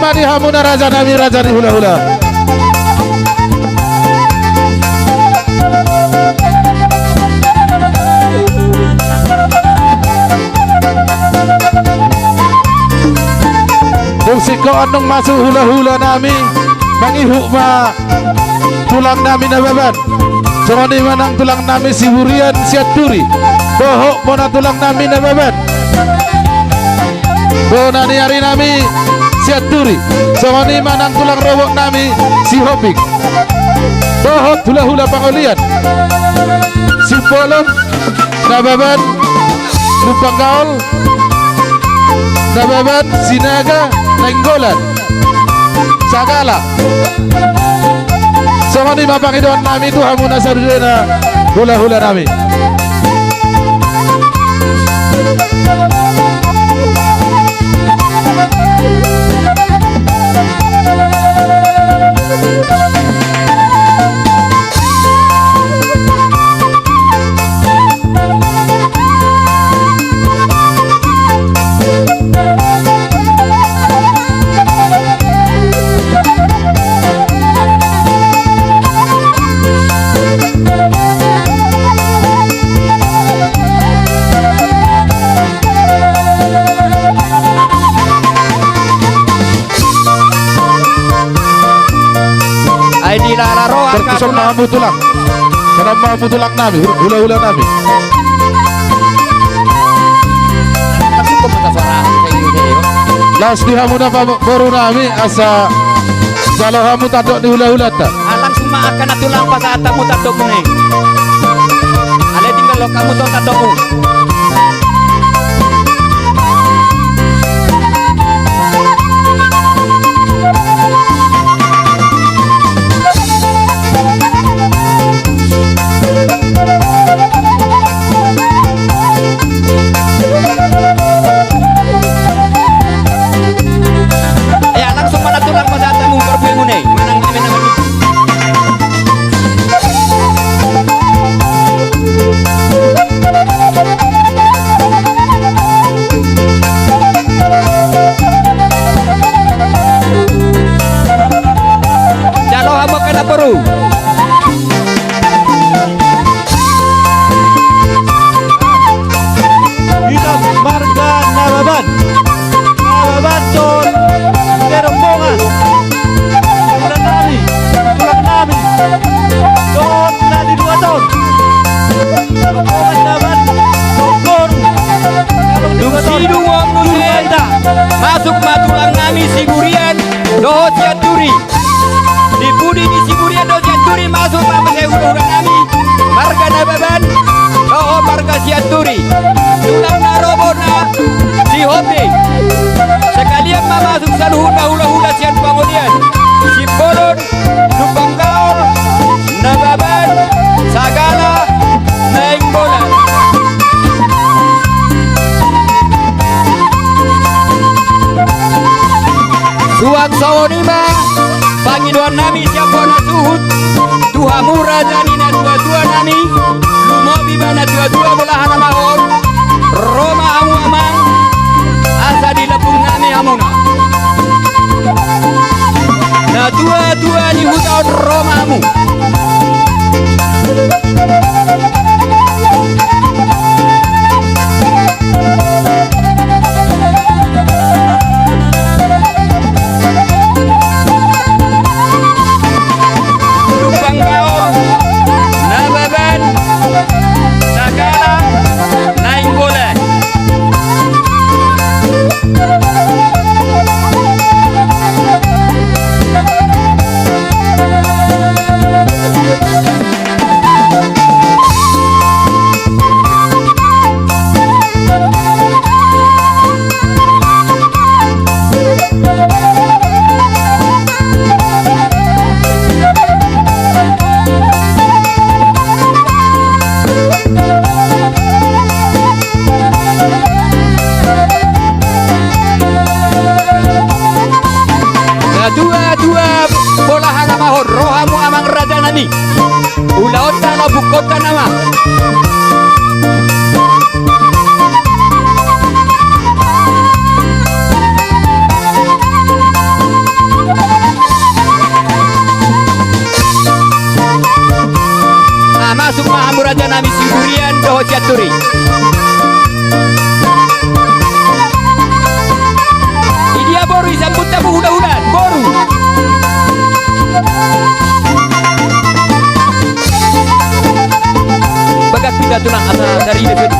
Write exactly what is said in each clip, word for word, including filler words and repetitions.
Ma di hamuna raja nami, raja ni hulahula. Dung singkop on dung masuk hulahula nami, mangihut ma tulang nami Nababan. Songon i ma nang tulang nami Siburian Sianturi. Dohot bona tulang nami Nababan, bona ni ari nami Sianturi. Songon i ma nang tulang rorobot nami Sihombing. Dohot hulahula pangolian, Simbolon, Nababan, Lumban Gaol, Nababan, Sinaga, Nainggolan, Sagala. Songon i ma pangidoan nami tu hamuna sadudena hulahula nami. Ai dilala ro angka tulang. Songon i ma hamu tulang nami, hul-, hulahula nami. Laos di hamu na pa-, boru nami, asa jalo hamu tandok ni hulahulanta. Ah, langsung ma angka na tulang pasahat hamu tandokmuna i. Alai tinggal loas hamu tu tandokmu. Ya, langsung ma na tulang pasahat hamu parbue muna i. Manang eme na manu. Jalo hamu angka na boru. Hita marga Nababan. Nababan tu rombongan. Tulang nami, tulang nami. Dohot na di dua ton. Rombongan Nababan, rombongan. Dung sidung on muse, masuk ma tulang nami Siburian dohot Sianturi. Di pudi ni Siburian dohot Sianturi masuk ma muse hulahula nami marga Nababan dohot marga Sianturi. Tulang na ro bona Sihombing. Sekalian ma masuk saluhutna hulahula sian pangolian. Simbolon, Lumban Gaol, Nababan, Sagala, Nainggolan. Suang songon i ma pangidoan nami sian bona suhut tu hamu raja ni natuatua nami, lumobi ma natuatua bolahan amang on, ro ma hamu amang, asa dilambung nami hamuna. Natuatua ni huta on, ro ma hamu. Lumban Gaol, Nababan, Sagala, Nainggolan. Natuatua bolahan amang on, ro hamu amang raja nami. Ulaonta lambungkonta nama. Sianturi. Idia boru i sambut hamu hula-hulaan, boru. Bagas hita tulang asa dari depan.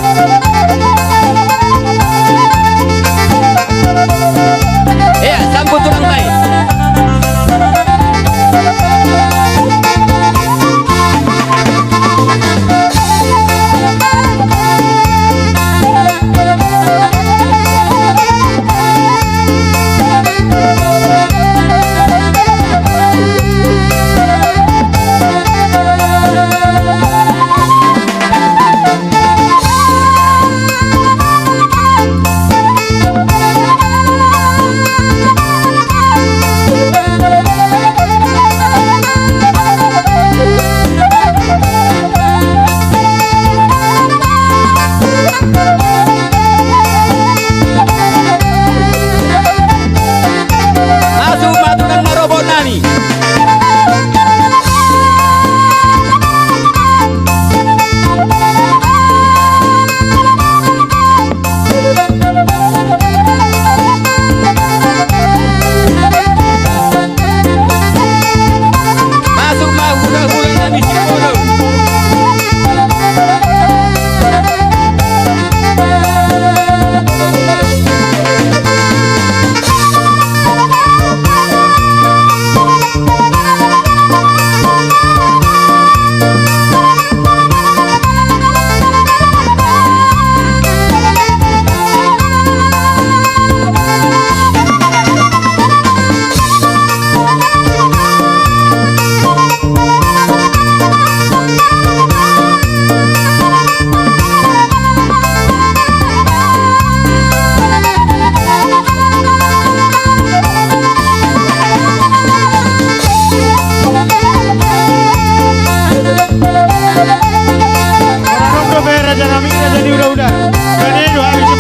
Ia, sambut tulang nai. Masuk ma tulang na ro boan nami. Masuk ma hula-hula nami Simbolon. Ora ro dope raja nami, raja ni hula-hula. Kan i do habis.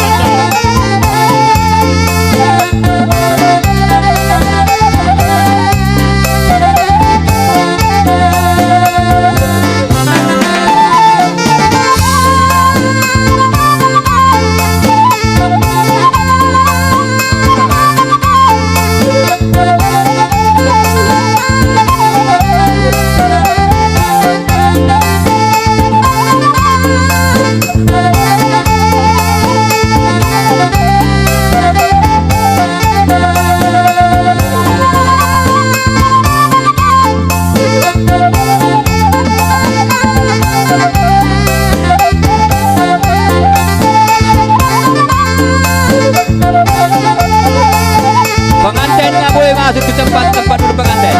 Panganten nga boi masuk tu tempat, tempat duduk panganten.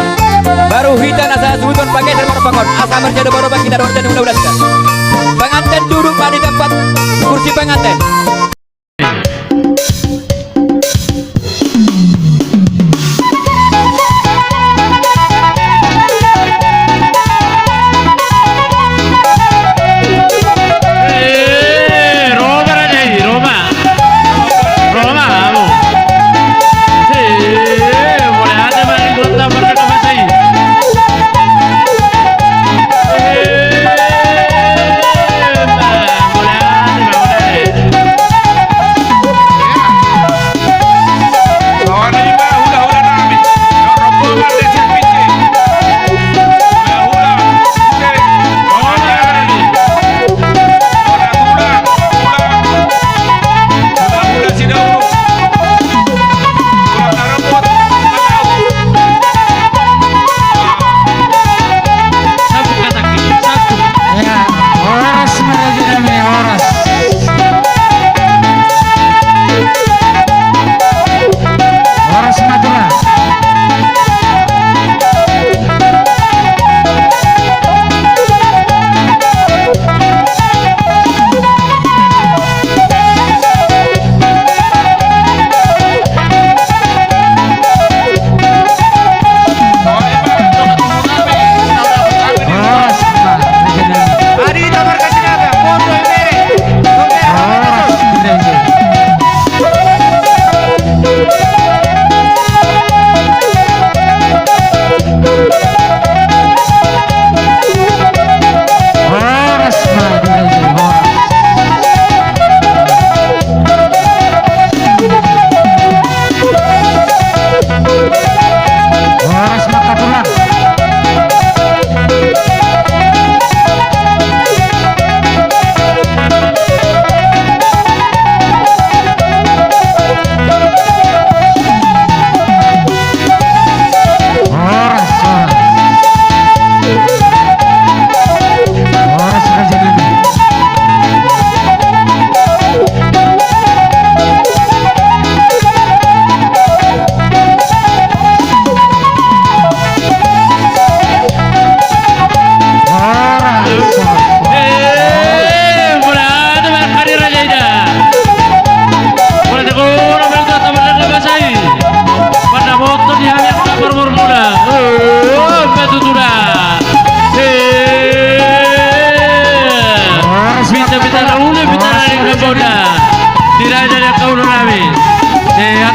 Baru hita na sasuhuton pageser ma roha on, asa marsiadopan-adopan hita dohot raja ni hula-hulanta. Panganten duduk ma di tempat kursi panganten. Eh, ro ma raja i, ro ma. Ro ma hamu. Eh, mauliate ma di Tuhanta marga na masa i. Eh, ma, mauliate ma, mauliate.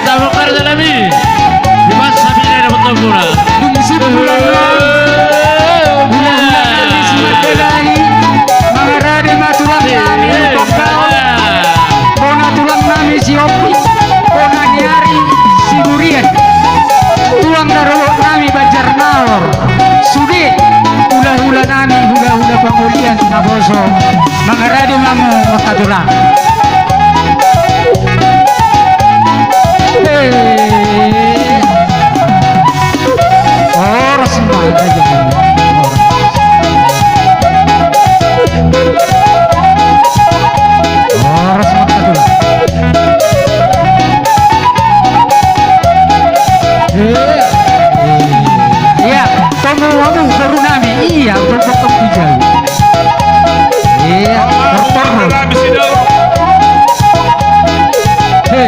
Amang karja nami, di masa pina dapotan muna. Dung sip bulan na, bulan na, di simat belai, mangarade ma tulang nami, Lubang Gaol, bona tulang nami si Opi, bona ni ari si Durian, tulang na rohot nami Banjar Naor, sude hula-hula nami, hula-hula pangolian, naposo, mangarade ma hamu, mangkatulang. Horas ma. Horas ma. Ia, tonggo hamu boru nami, ia, tonggo tonggo jauh. Ia, tortor. He.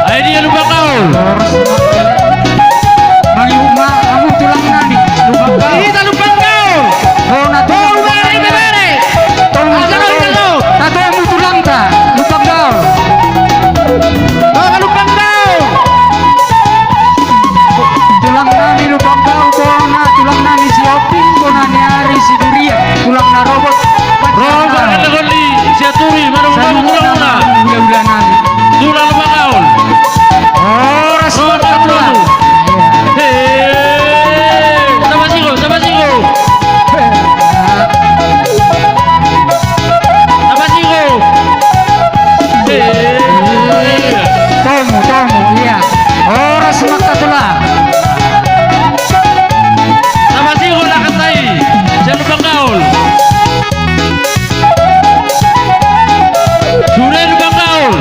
Ai dia Lubang Gaol. Mangihup ma hamu tulang nami Lubang Gaol. Hita Lubang Gaol. Bona tulang nami. Tong, tong, tong. Tatu hamu tulangta Lubang Gaol. Bona Lubang Gaol. Tulang nami Lubang Gaol, bona tulang nami si Oping, bona ni ari si Durian, tulang na robot. Robo, robo, robo. Siaturi, manu, manu, tulang na. Tulang Lubang Gaol. Horas ma tulang. He. Tama sigo, tama sigo. Tama sigo. He. Tomu, tomu, ia. Horas ma tulang. Tama sigo na katai. Sian Lubang Gaol. Sude Lubang Gaol.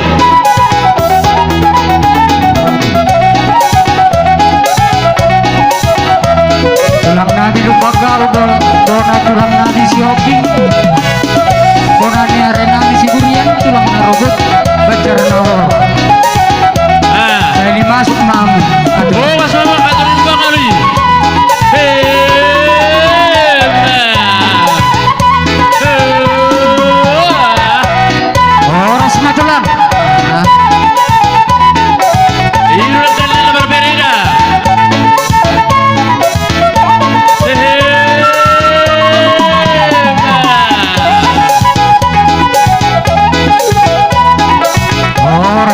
Tulang nami Lubang Gaol, bo-, bona tulang nami si Oping. Bona ni ari nami si Durian, tulang na robot, Banjar Naor. Ah. Jadi masuk mamu. Oh, masuk mamu, kata Lubang Gaol. He. Horas ma tulang. Ido kan na berbeda. Horas.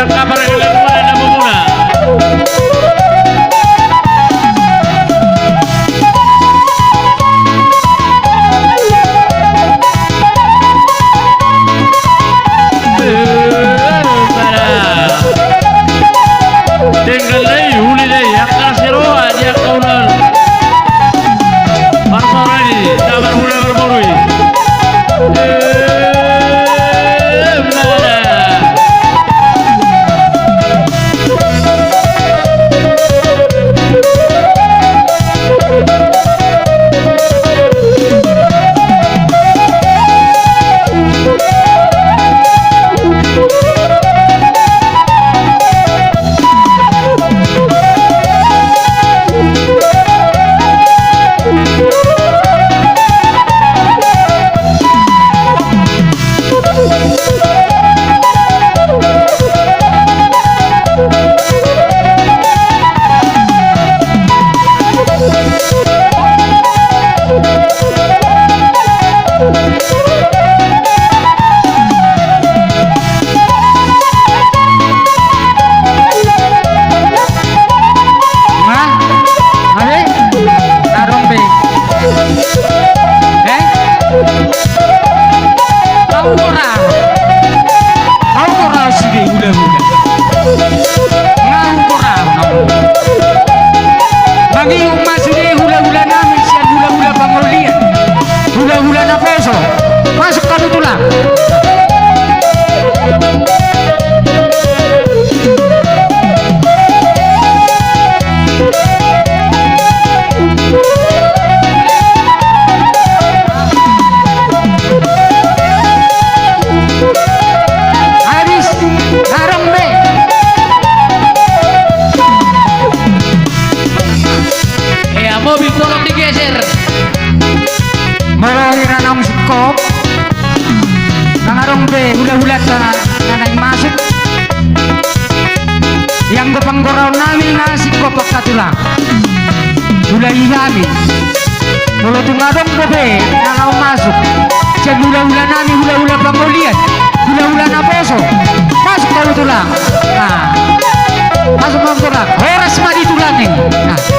Kaparangan muna na mamuna. Denggan lai, uli lai, angka na siroha di angka ulaon. Marmorani, na marmula marmorui. Nga? Nga be? Adong be. Eh? Au do ra. Au do ra sude hulahula. Nga au do ra. Mangihut ma sude hulahula nami sian hulahula pangaulian. Hulahula naposo. Masuk hamu tulang. Habis, adong be. Ea, mobil tolong digeser. Molo hira naung singkop, ndang adong be hulahulanta na naeng masuk. Ianggo panggoraon nami na singkop angka tulang. Ulahi hami. Molo tung adong dope na laho masuk sian hulahula nami, hulahula pangaulian, hulahula naposo, masuk hamu tulang. Nah. Masuk hamu tulang. Horas ma di tulang i. Nah.